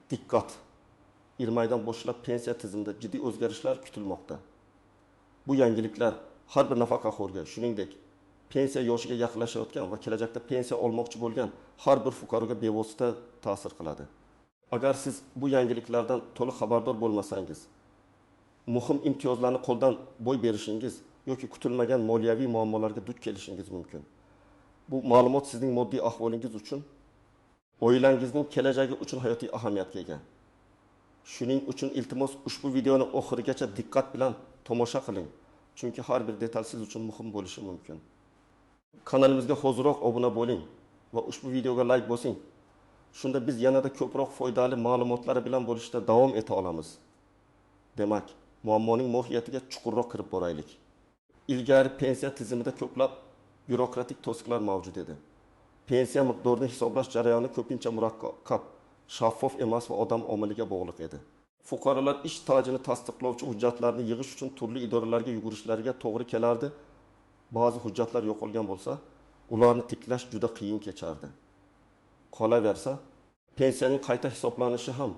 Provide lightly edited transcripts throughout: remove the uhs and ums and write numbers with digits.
Diqqat! Iyirmaydan boshlab pensiya tizimida jiddiy o'zgarishlar kutilmoqda. Bu yangiliklar har bir nafaqaxo'rga, shuningdek, pensiya yoshiga yaqinlashayotgan va kelajakda pensiya olmoqchi bo'lgan har bir fuqaroga bevosita ta'sir qiladi. Agar siz bu yangiliklardan to'liq xabardor bo'lmasangiz, muhim imtiyozlarni qo'ldan boy berishingiz yoki kutilmagan moliyaviy muammolarga duch kelishingiz mumkin. Bu ma'lumot sizning moddiy ahvolingiz uchun, oilangizning kelajagi uchun hayotiy ahamiyatga ega. Shuning uchun iltimos ushbu videoni oxirigacha diqqat bilan tomosha qiling, chunki har bir detal siz uchun muhim bo'lishi mumkin. Kanalimizga hoziroq obuna bo'ling va ushbu videoga like bosing. Shunda biz yanada ko'proq foydali ma'lumotlar bilan bo'lishda davom eta olamiz. Demak, muammoning mohiyatiga chuqurroq kirib boraylik. Ilgari pensiya tizimida ko'plab byurokratik to'siqlar mavjud edi. Pensiya miqdorini hisoblash jarayoni ko'pincha murakkab, shaffof emas va odam omiliga bog'liq edi. Fuqarolar ish stajini tasdiqlovchi hujjatlarni yig'ish uchun turli idoralarga yugurishlariga to'g'ri kelardi. Ba'zi hujjatlar yo'qolgan bo'lsa, ularni tiklash juda qiyin kechardi. Qolaversa, pensiyaning qayta hisoblanishi ham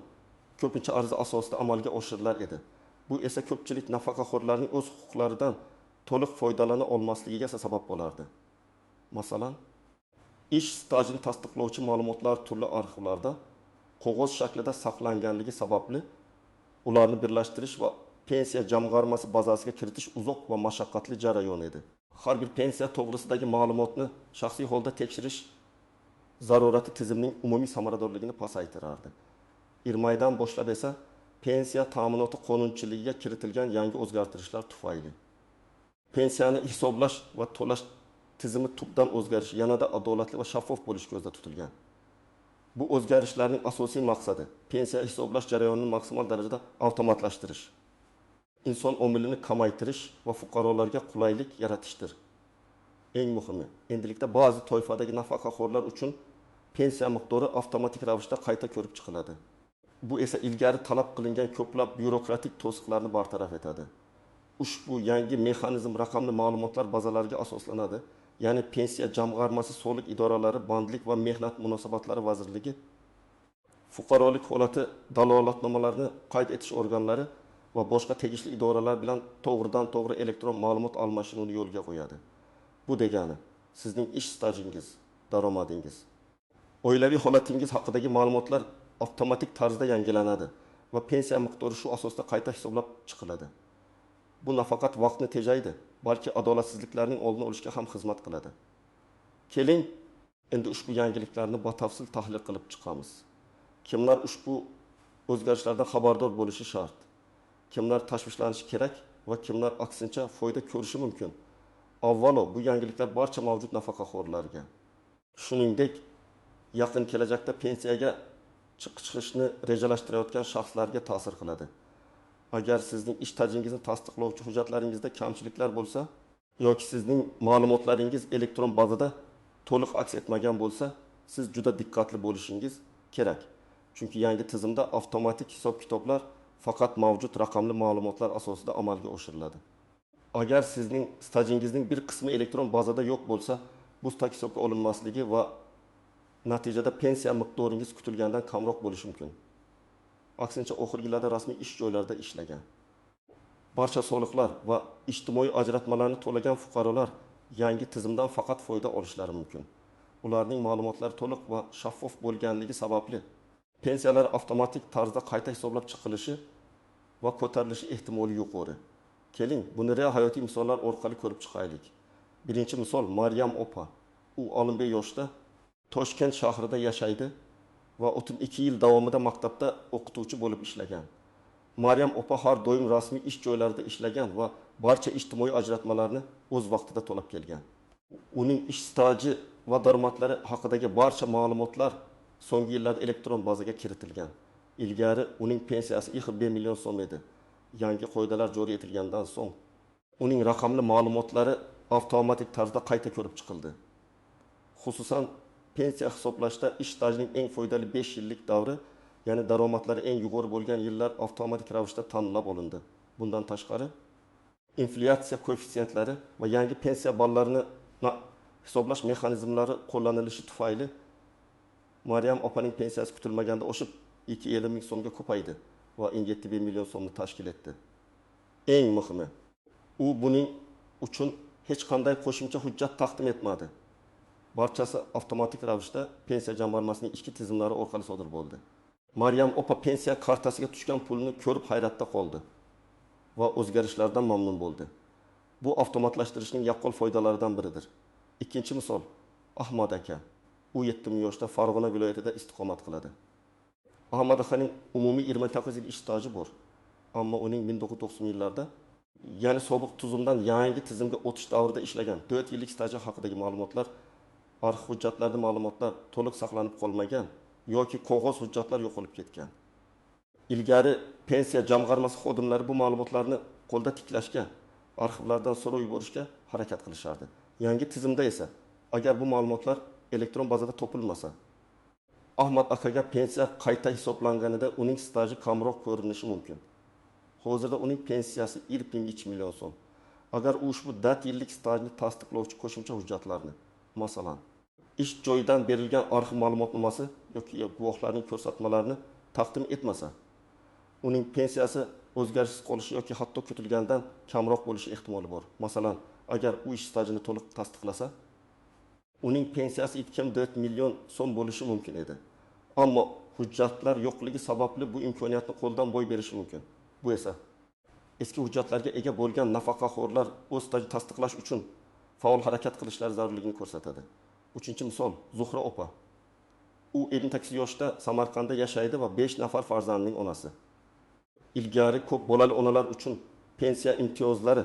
ko'pincha ariza asosida amalga oshirilar edi. Bu esa ko'pchilik nafaqaxo'rlarning o'z huquqlaridan to'liq foydalana olmasligiga sabab bo'lardi. Masalan, ish stajini tasdiqlovchi ma'lumotlar turli arxivlarda qog'oz shaklida saqlanganligi sababli ularni birlashtirish va pensiya jamg'armasi bazasiga kiritish uzoq va mashaqqatli jarayon edi. Har bir pensiya to'g'risidagi ma'lumotni shaxsiy holda tekshirish zarurati tizimning umumiy samaradorligini pasaytirardi. Iyirmaydan boshlab esa pensiya ta'minoti qonunchiligiga kiritilgan yangi o'zgartirishlar tufayli pensiyani hisoblash va to'lash tizimi tubdan o'zgarishi, yanada adolatli va shaffof bo'lishi ko'zda tutilgan. Bu o'zgarishlarning asosiy maqsadi pensiya hisoblash jarayonini maksimal darajada avtomatlashtirish, inson omilini kamaytirish va fuqarolarga qulaylik yaratishdir. Eng muhimi, endilikda ba'zi toifadagi nafaqaxo'rlar uchun pensiya miqdori avtomatik ravishda qayta ko'rib chiqiladi. Bu esa ilgari talab qilingan ko'plab byurokratik to'siqlarni bartaraf etadi. Ushbu yangi mexanizm raqamli ma'lumotlar bazalariga asoslanadi. Ya'ni pensiya jamg'armasi soliq idoralari, bandlik va mehnat munosabatlari vazirligi, fuqarolik holati dalolatnomalarini qayd etish organlari va boshqa tegishli idoralar bilan to'g'ridan-to'g'ri elektron ma'lumot almashinuvini yo'lga qo'yadi. Bu degani sizning ish stajingiz, daromadingiz, oilaviy holatingiz haqidagi ma'lumotlar avtomatik tarzda yangilanadi va pensiya miqdori shu asosda qayta hisoblab chiqiladi. Bu nafaqat vaqtni tejaydi, balki adolatsizliklarning oldini olishga ham xizmat qiladi. Keling, endi ushbu yangiliklarni batafsil tahlil qilib chiqamiz. Kimlar ushbu o'zgarishlardan xabardor bo'lishi shart? Kimlar tashvishlanishi kerak va kimlar aksincha foyda ko'rishi mumkin? Avvalo, bu yangiliklar barcha mavjud nafaqaxo'rlarga, shuningdek, yaqin kelajakda pensiyaga chiqishni rejalashtirayotgan shaxslarga ta'sir qiladi. Agar sizning ish stajingizni tasdiqlovchi hujjatlaringizda kamchiliklar bo'lsa yoki sizning ma'lumotlaringiz elektron bazada to'liq aks etmagan bo'lsa, siz juda diqqatli bo'lishingiz kerak. Chunki yangi tizimda avtomatik hisob-kitoblar faqat mavjud raqamli ma'lumotlar asosida amalga oshiriladi. Agar sizning stajingizning bir qismi elektron bazada yo'q bo'lsa, bu staj hisobga olinmasligi va natijada pensiya miqdoringiz kutilgandan kamroq bo'lishi mumkin. Aksincha, oxirgi yillarda rasmiy ish joylarida ishlagan, barcha soliqlar va ijtimoiy ajratmalarni to'lagan fuqarolar yangi tizimdan faqat foyda olishlari mumkin. Ularning ma'lumotlari to'liq va shaffof bo'lganligi sababli pensiyalar avtomatik tarzda qayta hisoblab chiqilishi va ko'tarilishi ehtimoli yuqori. Keling, buni real hayotiy misollar orqali ko'rib chiqaylik. Birinchi misol Maryam opa. U 65 yoshda, Toshkent shahrida yashaydi va 32 yil davomida maktabda o'qituvchi bo'lib ishlagan. Maryam opa har doim rasmiy ish joylarida ishlagan va barcha ijtimoiy ajratmalarni o'z vaqtida to'lab kelgan. Uning ish staji va daromadlari haqidagi barcha ma'lumotlar so'nggi yillarda elektron bazaga kiritilgan. Ilgari uning pensiyasi 2,5 million so'm edi. Yangi qoidalar joriy etilgandan so'ng uning raqamli ma'lumotlari avtomatik tarzda qayta ko'rib chiqildi. Xususan, pensiya hisoblashda ish stajining eng foydali 5 yillik davri, ya'ni daromadlari eng yuqori bo'lgan yillar avtomatik ravishda tanlab olindi. Bundan tashqari, inflyatsiya koeffitsiyентлari va yangi pensiya ballarini hisoblash mexanizmlari qo'llanilishi tufayli Maryam opaning pensiyasi kutilmaganda oshib, 250 ming so'mga ko'paydi va endi 7 million so'mni tashkil etdi. Eng muhimi, u buning uchun hech qanday qo'shimcha hujjat taqdim etmadi. Barchasi avtomatik ravishda pensiya jamg'armasining ichki tizimlari orqali sodir bo'ldi. Maryam opa pensiya kartasiga tushgan pulni ko'rib hayratda qoldi va o'zgarishlardan mamnun bo'ldi. Bu avtomatlashtirishning yaqqol foydalaridan biridir. Ikkinchi misol, Ahmad aka. U 7 yoshda Farg'ona viloyatida istiqomat qiladi. Ahmad akaning umumiy 29 yil ish staji bor. Ammo uning 1990-yillarda, ya'ni sobiq tuzumdan yangi tizimga o'tish davrida ishlagan 4 yillik staji haqidagi ma'lumotlar, arxiv hujjatlarida ma'lumotlar to'liq saqlanib qolmagan yoki qog'oz hujjatlar yo'qolib ketgan. Ilgari pensiya jamg'armasi xodimlari bu ma'lumotlarni qo'lda tiklashga, arxivlardan so'rov yuborishga harakat qilishardi. Yangi tizimda esa agar bu ma'lumotlar elektron bazada topilmasa, Ahmad akaga pensiya qayta hisoblanganida uning staji kamroq ko'rinishi mumkin. Hozirda uning pensiyasi 1,3 million so'm. Agar u ushbu 4 yillik stajni tasdiqlovchi qo'shimcha hujjatlarni, masalan, ish joyidan berilgan arxiv ma'lumotnomasi yoki guvohlarning ko'rsatmalarini taqdim etmasa, uning pensiyasi o'zgarishsiz qolishi yoki hatto kutilgandan kamroq bo'lishi ehtimoli bor. Masalan, agar u ish stajini to'liq tasdiqlasa, uning pensiyasi 2,4 million so'm bo'lishi mumkin edi. Ammo hujjatlar yo'qligi sababli bu imkoniyatni qo'ldan boy berishi mumkin. Bu esa eski hujjatlarga ega bo'lgan nafaqaxo'rlar o'z stajini tasdiqlash uchun faol harakat qilishlari zarurligini ko'rsatadi. Uchinchi misol, Zuhra opa. U 58 yoshda Samarqandda yashaydi va 5 nafar farzandning onasi. Ilgari ko'p bolali onalar uchun pensiya imtiyozlari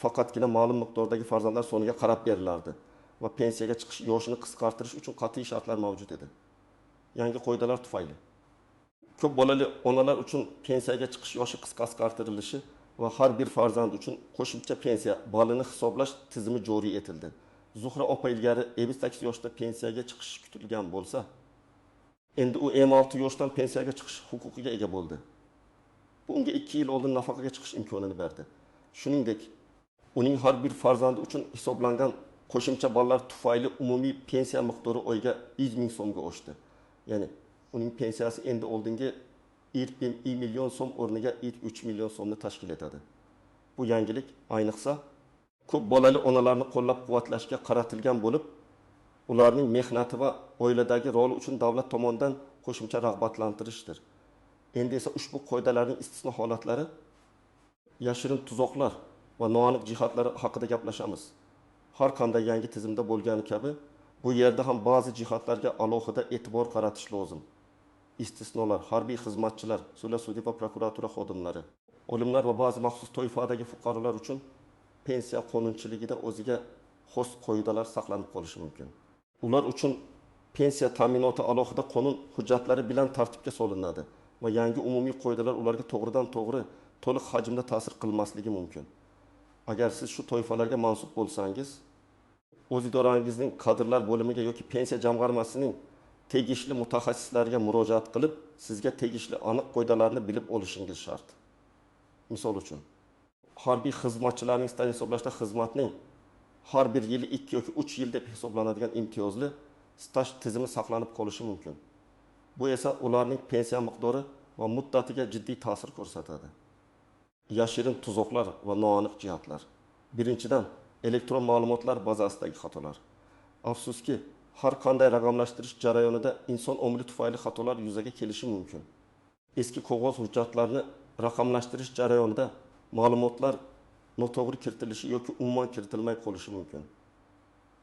faqatgina ma'lum miqdordagi farzandlar soniga qarab berilardi va pensiyaga chiqish yoshini qisqartirish uchun qat'iy shartlar mavjud edi. Yangi qoidalar tufayli ko'p bolali onalar uchun pensiyaga chiqish yoshi qisqartirilishi va har bir farzand uchun qo'shimcha pensiya balini hisoblash tizimi joriy etildi. Zuhra opa ilgari 58 yoshda pensiyaga chiqishi kutilgan bo'lsa, endi u 56 yoshdan pensiyaga chiqish huquqiga ega bo'ldi. Bu unga 2 yil oldin nafaqaga chiqish imkonini berdi. Shuningdek, uning har bir farzandi uchun hisoblangan qo'shimcha ballar tufayli umumiy pensiya miqdori oyga 100 ming so'mga oshdi. Ya'ni uning pensiyasi endi oldingi 1,1 million so'm o'rniga 3 million so'mni tashkil etadi. Bu yangilik ayniqsa ko'p bolali onalarni qo'llab-quvvatlashga qaratilgan bo'lib, ularning mehnati va oiladagi roli uchun davlat tomonidan qo'shimcha rag'batlantirishdir. Endi esa ushbu qoidalarning istisno holatlari, yashirin tuzoqlar va noaniq jihatlari haqida gaplashamiz. Har qanday yangi tizimda bo'lgani kabi, bu yerda ham ba'zi jihatlarga alohida e'tibor qaratish lozim. Istisnolar, harbiy xizmatchilar, sudya va prokuratura xodimlari, olimlar va ba'zi maxsus toifadagi fuqarolar uchun pensiya qonunchiligida o'ziga xos qoidalar saqlanib qolishi mumkin. Ular uchun pensiya ta'minoti alohida qonun hujjatlari bilan tartibga solinadi va yangi umumiy qoidalar ularga to'g'ridan-to'g'ri to'liq hajmda ta'sir qilmasligi mumkin. Agar siz shu toifalarga mansub bo'lsangiz, o'z idorangizning kadrlar bo'limiga yoki pensiya jamg'armasining tegishli mutaxassislariga murojaat qilib, sizga tegishli aniq qoidalarni bilib olishingiz shart. Misol uchun, harbiy xizmatchilarning staj hisoblashda xizmatning har bir yili 2 yoki 3 yil deb hisoblanadigan imtiyozli staj tizimi saqlanib qolishi mumkin. Bu esa ularning pensiya miqdori va muddatiga jiddiy ta'sir ko'rsatadi. Yashirin tuzoqlar va noaniq jihatlar. Birinchidan, elektron ma'lumotlar bazasidagi xatolar. Afsuski, har qanday raqamlashtirish jarayonida inson omili tufayli xatolar yuzaga kelishi mumkin. Eski qog'oz hujjatlarni raqamlashtirish jarayonida ma'lumotlar noto'g'ri kiritilishi yoki umuman kiritilmay qolishi mumkin.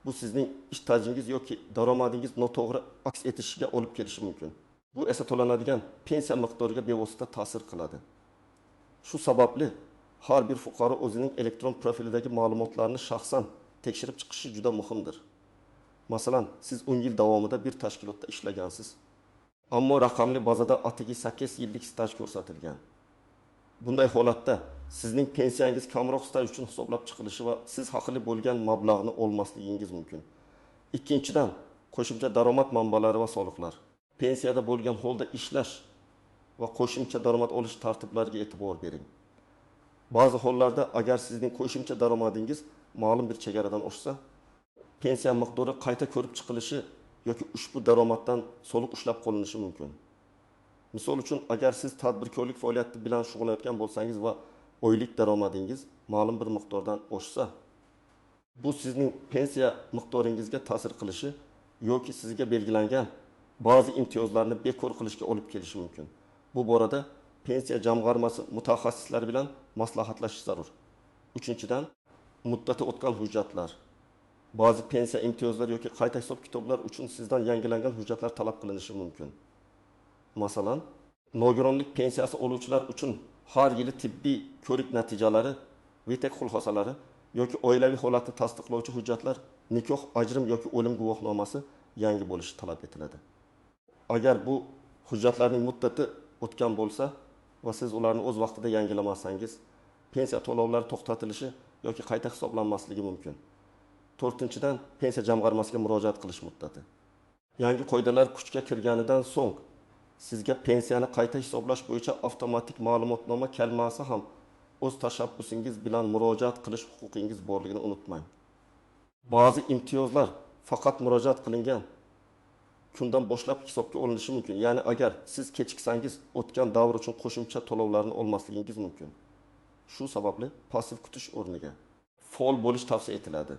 Bu sizning ish stajingiz yoki daromadingiz noto'g'ri aks etishiga olib kelishi mumkin. Bu esa to'lanadigan pensiya miqdoriga bevosita ta'sir qiladi. Shu sababli har bir fuqaro o'zining elektron profilidagi ma'lumotlarni shaxsan tekshirib chiqishi juda muhimdir. Masalan, siz 10 yil davomida bir tashkilotda ishlagansiz, ammo raqamli bazada atigi 8 yillik staj ko'rsatilgan. Bunday holatda sizning pensiyangiz kamroq staj uchun hisoblab chiqilishi va siz haqli bo'lgan mablag'ni olmasligingiz mumkin. Ikkinchidan, qo'shimcha daromad manbalari va soliqlar. Pensiyada bo'lgan holda ishlash va qo'shimcha daromad olish tartiblariga e'tibor bering. Ba'zi hollarda agar sizning qo'shimcha daromadingiz ma'lum bir chegaradan oshsa, pensiya miqdori qayta ko'rib chiqilishi yoki ushbu daromaddan soliq ushlab qolinishi mumkin. Misol uchun, agar siz tadbirkorlik faoliyati bilan shug'ullanayotgan bo'lsangiz va oylik daromadingiz ma'lum bir miqdordan oshsa, bu sizning pensiya miqdoringizga ta'sir qilishi yoki sizga belgilangan ba'zi imtiyozlarni bekor qilishga olib kelishi mumkin. Bu borada pensiya jamg'armasi mutaxassislari bilan maslahatlashish zarur. Uchinchidan, muddati o'tgan hujjatlar. Ba'zi pensiya imtiyozlari yoki qayta hisob-kitoblar uchun sizdan yangilangan hujjatlar talab qilinishi mumkin. Masalan, nogironlik pensiyasi oluvchilar uchun har yili tibbiy ko'rik natijalari, VTEK xulosalari yoki oilaviy holatni tasdiqlovchi hujjatlar, nikoh, ajrim yoki o'lim guvohnomasi yangi bo'lishi talab etiladi. Agar bu hujjatlarning muddati o'tgan bo'lsa va siz ularni o'z vaqtida yangilamasangiz, pensiya to'lovlari to'xtatilishi yoki qayta hisoblanmasligi mumkin. To'rtinchidan, pensiya jamg'armasiga murojaat qilish muddati. Yangi qoidalar kuchga kirganidan so'ng sizga pensiyani qayta hisoblash bo'yicha avtomatik ma'lumotnoma kelmasa ham o'z tashabbusingiz bilan murojaat qilish huquqingiz borligini unutmang. Ba'zi imtiyozlar faqat murojaat qilingan kundan boshlab hisobga olinishi mumkin. Ya'ni agar siz kechiksangiz, o'tgan davr uchun qo'shimcha to'lovlarni olmasligingiz mumkin. Shu sababli passiv kutish o'rniga faol bo'lish tavsiya etiladi.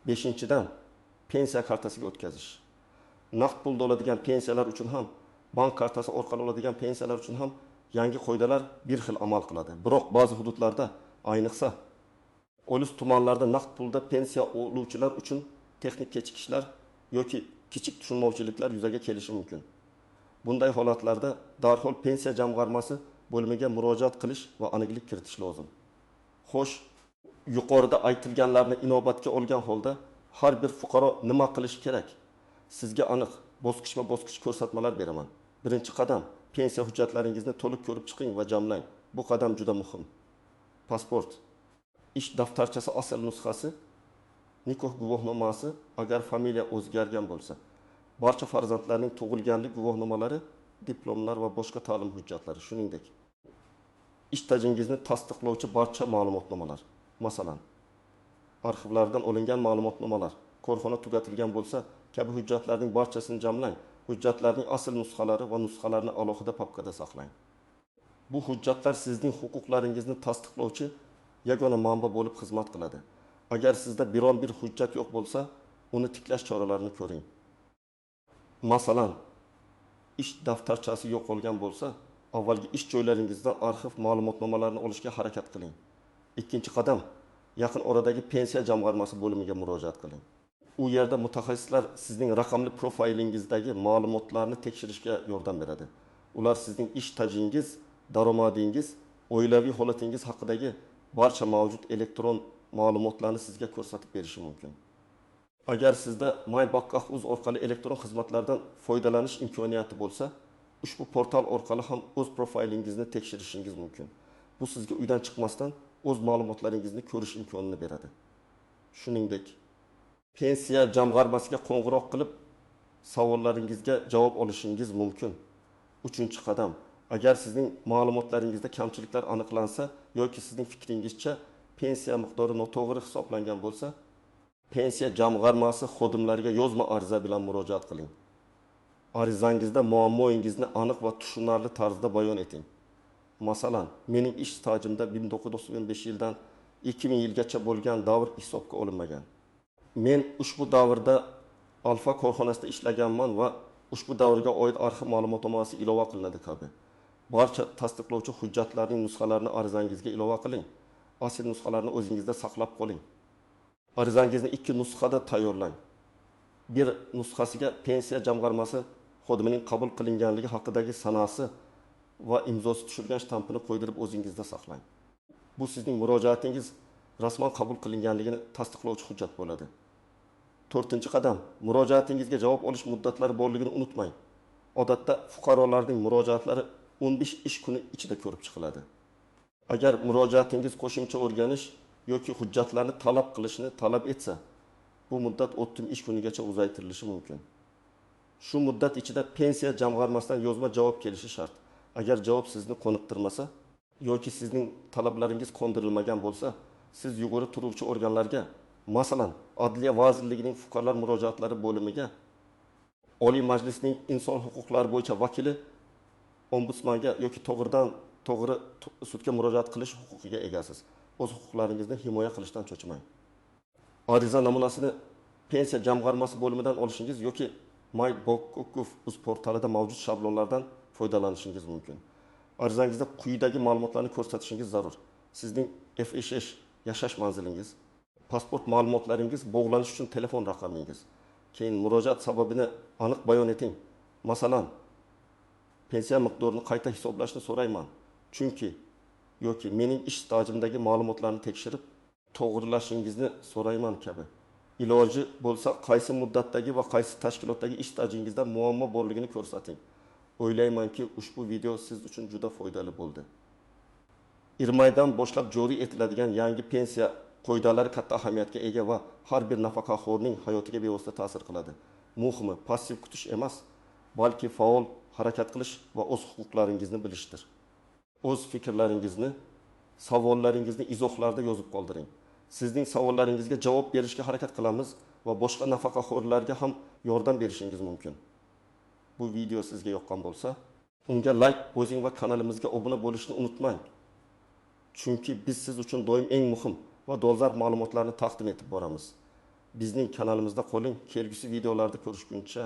Beshinchidan, pensiya kartasiga o'tkazish. Naqd pulda oladigan pensiyalar uchun ham, bank kartasi orqali oladigan pensiyalar uchun ham yangi qoidalar bir xil amal qiladi. Biroq ba'zi hududlarda, ayniqsa olis tumanlarda naqd pulda pensiya oluvchilar uchun texnik kechikishlar yoki kichik tushunmovchiliklar yuzaga kelishi mumkin. Bunday holatlarda darhol pensiya jamg'armasi bo'limiga murojaat qilish va aniqlik kiritish lozim. Xo'sh, yuqorida aytilganlarni inobatga olgan holda har bir fuqaro nima qilishi kerak? Sizga aniq bosqichma-bosqich ko'rsatmalar beraman. Birinchi qadam, pensiya hujjatlaringizni to'liq ko'rib chiqing va jamlang. Bu qadam juda muhim. Pasport, ish daftarchasi asl nusxasi, nikoh guvohnomasi agar familiya o'zgargan bo'lsa, barcha farzandlarning tug'ilganlik guvohnomalari, diplomlar va boshqa ta'lim hujjatlari, shuningdek, ish stajingizni tasdiqlovchi barcha ma'lumotnomalar, masalan, arxivlardan olingan ma'lumotnomalar, korxona tugatilgan bo'lsa, kabi hujjatlarning barchasini jamlang. Hujjatlarning asl nusxalari va nusxalarni alohida papkada saqlang. Bu hujjatlar sizning huquqlaringizni tasdiqlovchi yagona manba bo'lib xizmat qiladi. Agar sizda biron bir hujjat yo'q bo'lsa, uni tiklash choralarini ko'ring. Masalan, ish daftarchasi yo'qolgan bo'lsa, avvalgi ish joylaringizdan arxiv ma'lumotnomalarini olishga harakat qiling. Ikkinchi qadam, yaqin oradagi pensiya jamg'armasi bo'limiga murojaat qiling. U yerda mutaxassislar sizning raqamli profilingizdagi ma'lumotlarni tekshirishga yordam beradi. Ular sizning ish stajingiz, daromadingiz, oilaviy holatingiz haqidagi barcha mavjud elektron ma'lumotlarni sizga ko'rsatib berishi mumkin. Agar sizda MyBankah.uz orqali elektron xizmatlardan foydalanish imkoniyati bo'lsa, ushbu portal orqali ham o'z profilingizni tekshirishingiz mumkin. Bu sizga uydan chiqmasdan o'z ma'lumotlaringizni ko'rish imkonini beradi. Shuningdek, pensiya jamg'armasiga qo'ng'iroq qilib savollaringizga javob olishingiz mumkin. Uchinchi qadam, agar sizning ma'lumotlaringizda kamchiliklar aniqlansa yoki sizning fikringizcha pensiya miqdori noto'g'ri hisoblangan bo'lsa, pensiya jamg'armasi xodimlariga yozma ariza bilan murojaat qiling. Arizangizda muammoingizni aniq va tushunarli tarzda bayon eting. Masalan, mening ish stajimda 1995 yildan 2000 yilgacha bo'lgan davr hisobga olinmagan. Men ushbu davrda Alfa korxonasida ishlaganman va ushbu davrga oid arxiv ma'lumotnomasi ilova qilinadi kabi. Barcha tasdiqlovchi hujjatlarning nusxalarini arizangizga ilova qiling. Asl nusxalarni o'zingizda saqlab qoling. Arizangizni ikki nusxada tayyorlang. Bir nusxasiga pensiya jamg'armasi xodimining qabul qilinganligi haqidagi sanasi va imzosi tushirgan shtampini qo'ydirib o'zingizda saqlang. Bu sizning murojaatingiz rasman qabul qilinganligini tasdiqlovchi hujjat bo'ladi. To'rtinchi qadam, murojaatingizga javob olish muddatlari borligini unutmang. Odatda fuqarolarning murojaatlari 15 ish kuni ichida ko'rib chiqiladi. Agar murojaatingiz qo'shimcha o'rganish yoki hujjatlarni talab qilishni talab etsa, bu muddat 30 ish kunigacha uzaytirilishi mumkin. Shu muddat ichida pensiya jamg'armasidan yozma javob kelishi shart. Agar javob sizni qoniqtirmasa yoki sizning talablaringiz qondirilmagan bo'lsa, siz yuqori turuvchi organlarga, masalan, Adliya vazirligining fuqarolar murojaatlari bo'limiga, Oliy Majlisning inson huquqlari bo'yicha vakili Ombudsmanga yoki to'g'ridan to'g'ri sudga murojaat qilish huquqiga egasiz. O'z huquqlaringizni himoya qilishdan cho'chimang. Ariza namunasini Pensiya jamg'armasi bo'limidan olishingiz yoki my.gov.uz portalida mavjud shablonlardan foydalanishingiz mumkin. Arizangizda quyidagi ma'lumotlarni ko'rsatishingiz zarur: sizning FSS yashash manzilingiz, pasport ma'lumotlaringiz, bog'lanish uchun telefon raqamingiz. Keyin murojaat sababini aniq bayon eting. Masalan, pensiya miqdorini qayta hisoblashni so'rayman, chunki yoki mening ish stajimdagi ma'lumotlarni tekshirib to'g'rilashingizni so'rayman kabi. Iloji bo'lsa, qaysi muddatdagi va qaysi tashkilotdagi ish stajingizda muammo borligini ko'rsating. O'ylaymanki, ushbu video siz uchun juda foydali bo'ldi. Iyirmaydan boshlab joriy etiladigan yangi pensiya qoidalari katta ahamiyatga ega va har bir nafaqaxo'rning hayotiga bevosita ta'sir qiladi. Muhimi, passiv kutish emas, balki faol harakat qilish va o'z huquqlaringizni bilishdir. O'z fikrlaringizni, savollaringizni izohlarda yozib qoldiring. Sizning savollaringizga javob berishga harakat qilamiz va boshqa nafaqaxo'rlarga ham yordam berishingiz mumkin. Bu video sizga yoqqan bo'lsa, unga like bosing va kanalimizga obuna bo'lishni unutmang. Chunki biz siz uchun doim eng muhim va dolzarb ma'lumotlarni taqdim etib boramiz. Bizning kanalimizda qoling, kelgusi videolarda ko'rishguncha.